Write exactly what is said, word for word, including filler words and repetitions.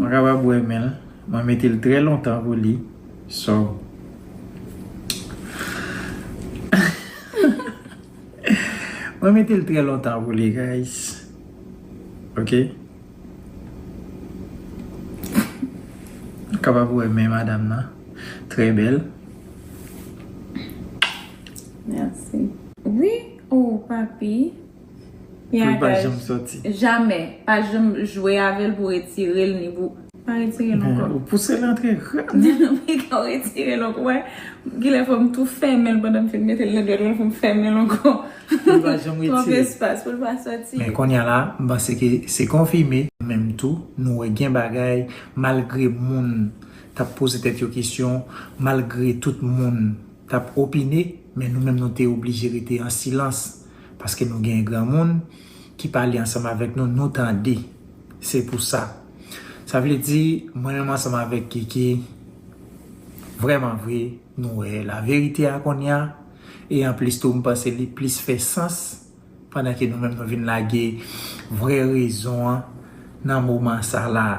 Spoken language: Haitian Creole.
Mwen kapab wè men l. Mwen mete l trè lontan pou li. So, mwen mete l trè lontan pou li, guys. Ok? Kapab wè men madanm nan. Trè bèl. Mèsi. Wi, oh papi. Pou l pa janm sòti. Jamè. Pa janm jwe avè l pou retire l ni pou. Pa retire l ankò. Ou pouse l antre. Wi, kan w retire l ankò. Wè, kilè fò m tou fèmen l pandan m fin mete l nan dwèt mwen, fò m fèmen l ankò. Pou l pa janm retire. Twòp espas pou l pa sòti. Men kounye a la, m panse ke se konfime. Menm tou, nou wè gen bagay, malgre moun t ap poze tèt yo kesyon, malgre tout moun t ap opine, men nou menm nou te oblije rete an silans, paske nou gen granmoun ki pale ansanm avèk nou, nou tande. Se pou sa. Sa vle di, mwen menm ansanm avèk Kiki, vrèman vre, nou wè laverite a kounye a, e anplis tou, m panse li plis fè sans, pandan ke nou menm nou vin lage vrè rezon an nan moman sa la.